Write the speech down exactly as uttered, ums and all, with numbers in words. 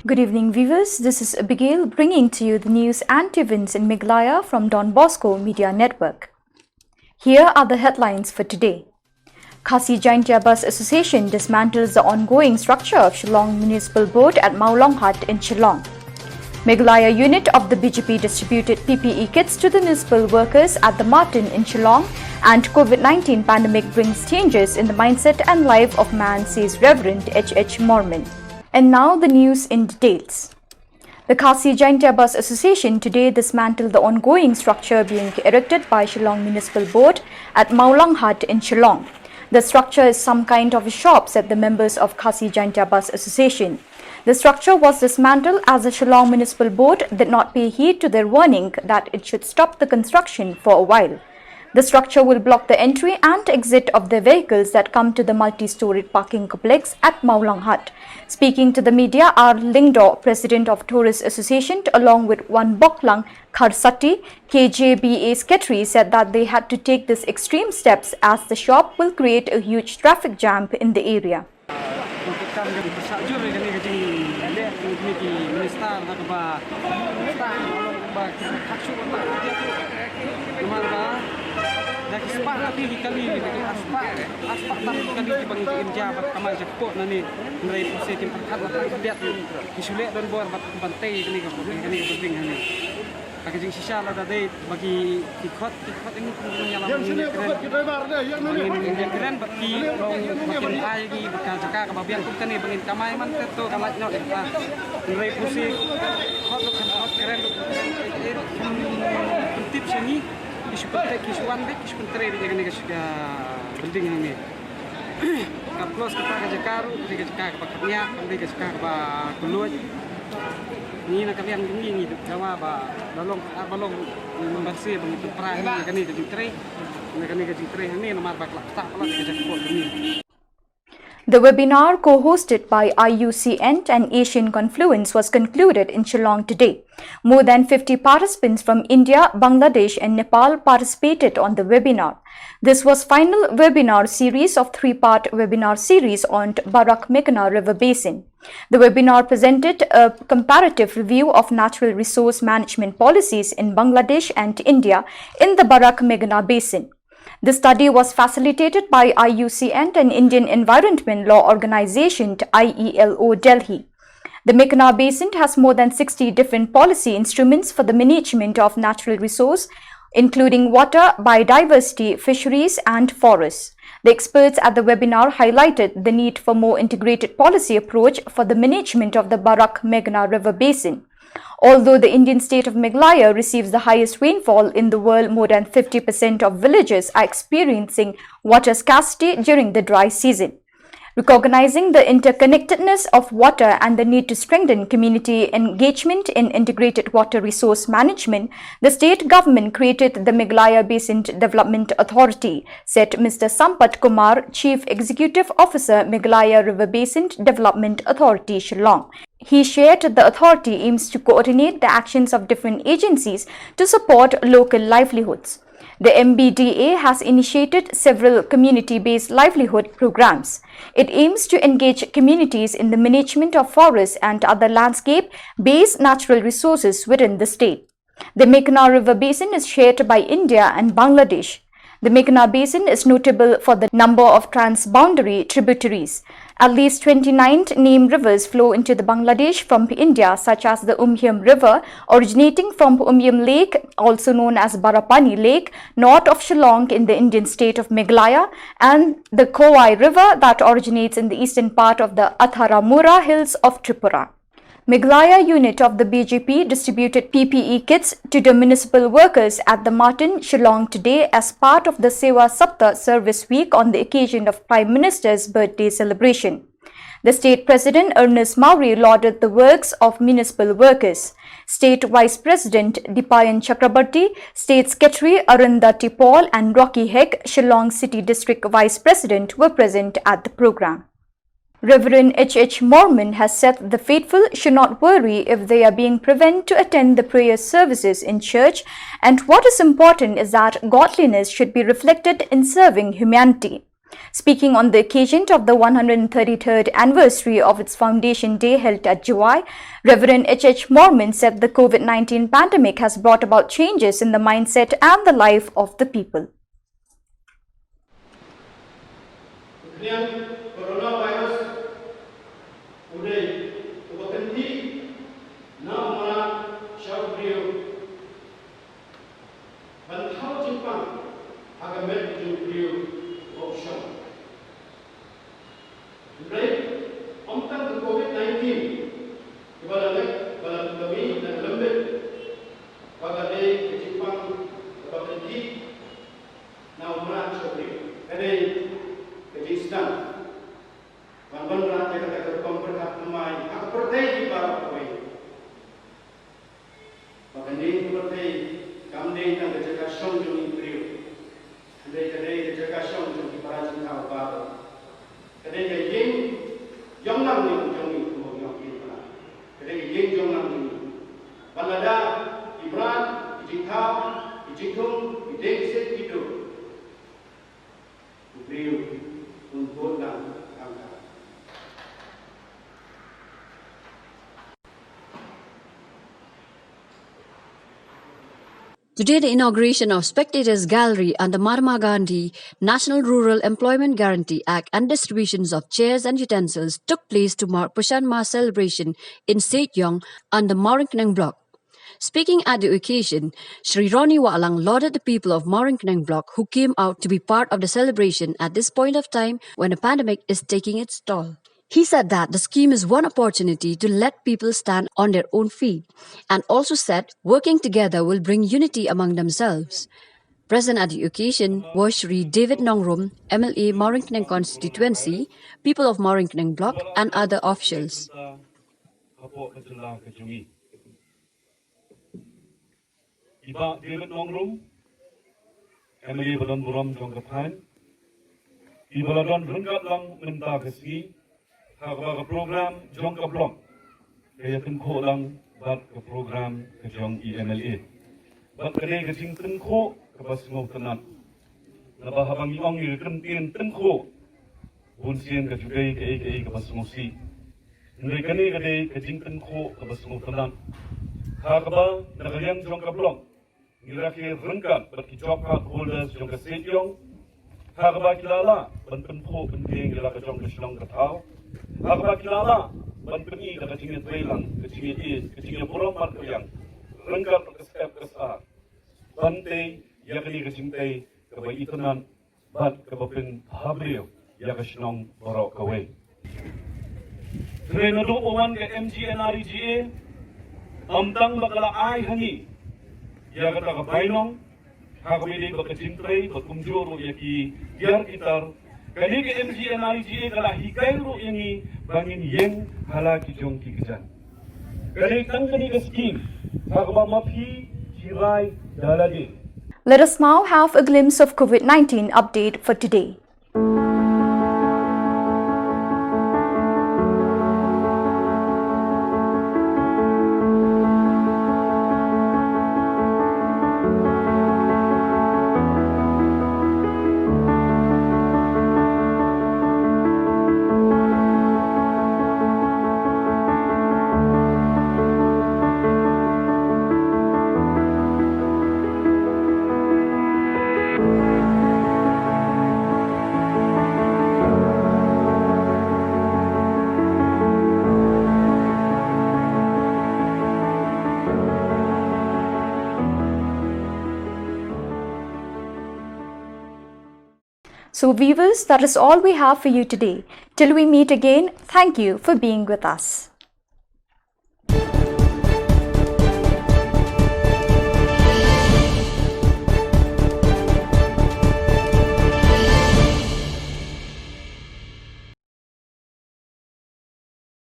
Good evening, viewers. This is Abigail bringing to you the news and events in Meghalaya from Don Bosco Media Network. Here are the headlines for today. Khasi Jaintia Bus Association dismantles the ongoing structure of Shillong Municipal Board at Mawlonghat in Shillong. Meghalaya unit of the B J P distributed P P E kits to the municipal workers at the Martin in Shillong, and COVID nineteen pandemic brings changes in the mindset and life of man, says Reverend H H Mormon. And now the news in details. The Khasi Jaintia Bus Association today dismantled the ongoing structure being erected by Shillong Municipal Board at Mawlonghat in Shillong. The structure is some kind of a shop, said the members of Khasi Jaintia Bus Association. The structure was dismantled as the Shillong Municipal Board did not pay heed to their warning that it should stop the construction for a while. The structure will block the entry and exit of the vehicles that come to the multi-storied parking complex at Mawlonghat. Speaking to the media, R Lyngdoh, president of Tourist Association, along with Wanboklang Kharsati, K J B A secretary, said that they had to take these extreme steps as the shop will create a huge traffic jam in the area. Kam ka pisa jur ka ni ka jing le ni ki minister na ka ba minister ba ka shu ba namar ba da ki spah na ki kali ki spah spah tam ki kali ki bang ki inja ba kamai ja ko na ni nrai puse ki perkat na ka biat ki shu le don bor ba ban tei ka ni ka building ka ni. Ka jingshisha la da dei ba ki khot ki khot ini pun yang yang sini khot ki driver deh yang ini yang keren ba ki long ba ki ai ki ba ka jaka ka ba biang kum kane ba ngin kamai man te to ka laj no ka nrai pusi khot lo kan khot keren lo tip sini ki shu pun ki shu wan deh ki shu pun tre di kane ka building ini. Ka plus kata ka jaka ruh ka jaka ka ba kania ka jaka ka ba kuloi. Ni na ka liang ni ni jawa ba balong ba long ni member se ba ngi pra ni ka ni ka jingtrei. Ni ka ni ka jingtrei ni namar ba klak ta pala ka jaka ko ni. The webinar, co-hosted by I U C N and Asian Confluence, was concluded in Shillong today. More than fifty participants from India, Bangladesh, and Nepal participated on the webinar. This was final webinar series of three-part webinar series on Barak Meghna River Basin. The webinar presented a comparative review of natural resource management policies in Bangladesh and India in the Barak Meghna Basin. The study was facilitated by I U C N and Indian Environment Law Organization, I E L O, Delhi. The Meghna Basin has more than sixty different policy instruments for the management of natural resource, including water, biodiversity, fisheries, and forests. The experts at the webinar highlighted the need for more integrated policy approach for the management of the Barak Meghna River Basin. Although the Indian state of Meghalaya receives the highest rainfall in the world, more than fifty percent of villages are experiencing water scarcity during the dry season. Recognizing the interconnectedness of water and the need to strengthen community engagement in integrated water resource management, the state government created the Meghalaya Basin Development Authority, said Mister Sampat Kumar, Chief Executive Officer, Meghalaya River Basin Development Authority, Shillong. He shared the authority aims to coordinate the actions of different agencies to support local livelihoods. The M B D A has initiated several community-based livelihood programs. It aims to engage communities in the management of forests and other landscape-based natural resources within the state. The Meghna River Basin is shared by India and Bangladesh. The Meghna Basin is notable for the number of transboundary tributaries. At least twenty-nine named rivers flow into the Bangladesh from India, such as the Umhyam River, originating from Umhyam Lake, also known as Barapani Lake, north of Shillong in the Indian state of Meghalaya, and the Khowai River that originates in the eastern part of the Atharamura Hills of Tripura. Meghalaya unit of the B J P distributed P P E kits to the municipal workers at the Martin, Shillong today as part of the Sewa Saptah service week on the occasion of Prime Minister's birthday celebration. The state president Ernest Mawrie lauded the works of municipal workers. State Vice President Dipayan Chakrabarty, State Secretary Arundhati Paul and Rocky Hegde, Shillong City District Vice President, were present at the program. Reverend H H Mormon has said the faithful should not worry if they are being prevented to attend the prayer services in church, and what is important is that godliness should be reflected in serving humanity. Speaking on the occasion of the one hundred thirty-third anniversary of its foundation day held at Jowai, Reverend H H Morman said the COVID nineteen pandemic has brought about changes in the mindset and the life of the people. Coronavirus u dei uba kyntiew na u mrad sha u briew ban thaw jingpang ha ka met jong u briew uba u shong. Hynrei ym tang ka COVID nineteen kaba la leh, ba la kynmaw na ka lyndet ba ka dei ka jingpang kaba kyntiew na u mrad sha u briew. Ka dei ka jingsdang ban wanrah ïa kata ka rukom pyrkhat thymmai ha ka pyrthei baroh kawei. Ba kane ka pyrthei kam dei tang ka jaka shong jong ngi briew, hynrei ka dei ka jaka shong jong ki para jingthaw baroh. Ka dei ka ïing jong ngi, jong ngi, jong ngi. Ka dei ka ïing jong ngi. Ban lada ki mrad, ki jingthaw, ki jingthung, ki dieng, ki siej, ki duh, u briew un bud lang kham kham. Today, the inauguration of Spectators Gallery under Mahatma Gandhi National Rural Employment Guarantee Act and distributions of chairs and utensils took place to mark Poshan Maah celebration in Seityong under Mawryngkneng Block. Speaking at the occasion, Shri Ronnie Wahlang lauded the people of Mawryngkneng Block who came out to be part of the celebration at this point of time when a pandemic is taking its toll. He said that the scheme is one opportunity to let people stand on their own feet, and also said working together will bring unity among themselves. Present at the occasion were Shri David Nongrum, M L A Mawryngkneng Constituency, people of Mawryngkneng Block, and other officials. Hapoh ka jylla ka jong ngi. I Bah David Nongrum, M L A ba don burom jong ka thaiñ, i ba la don ryngkat lang mynta ka sngi, ha kaba ka program jong ka block ka ïa tyngkhuh lang bad ka program ka jong i M L A. Bad ka dei ka jingtyngkhuh kaba sngewtynnat. Naba haba ngi ong ïa ka kyntien tyngkhuh, bun sien ka ju dei kaei kaei kaba sngewsih. Hynrei kane ka dei ka jingtyngkhuh kaba sngewtynnat. Ha kaba na ka liang jong ka block ngi rakhe ryngkat bad ki job card holders jong ka Seityong, ha kaba ki la lah ban pynphuh pyntieng ïa la ka jong ka shnong ka thaw, ha kaba ki la lah ban pyni da ka jingïatreilang, ka jingïaieit, ka jingïaburom markylliang ryngkat bad ka step ka sar ban tei ïa kane ka jingtei kaba itynnat bad kaba pynbhabriew ïa ka shnong baroh kawei. Hynrei naduh ba wan ka M G N R E G A, ym tang ba ka la ai ha ngi ïa kata ka bainong ha kaba ïadei bad ka jingtrei bad kumjuh ruh ïa ki tiar ki tar, kane ka M G N R E G A ka la hikai ruh ïa ngi ba ngin ïeng ha la ki jong ki kjat. Ka dei tang kane ka skim ha kaba ma phi hi rai da lade. Let us now have a glimpse of COVID nineteen update for today. So, viewers, that is all we have for you today. Till we meet again, thank you for being with us.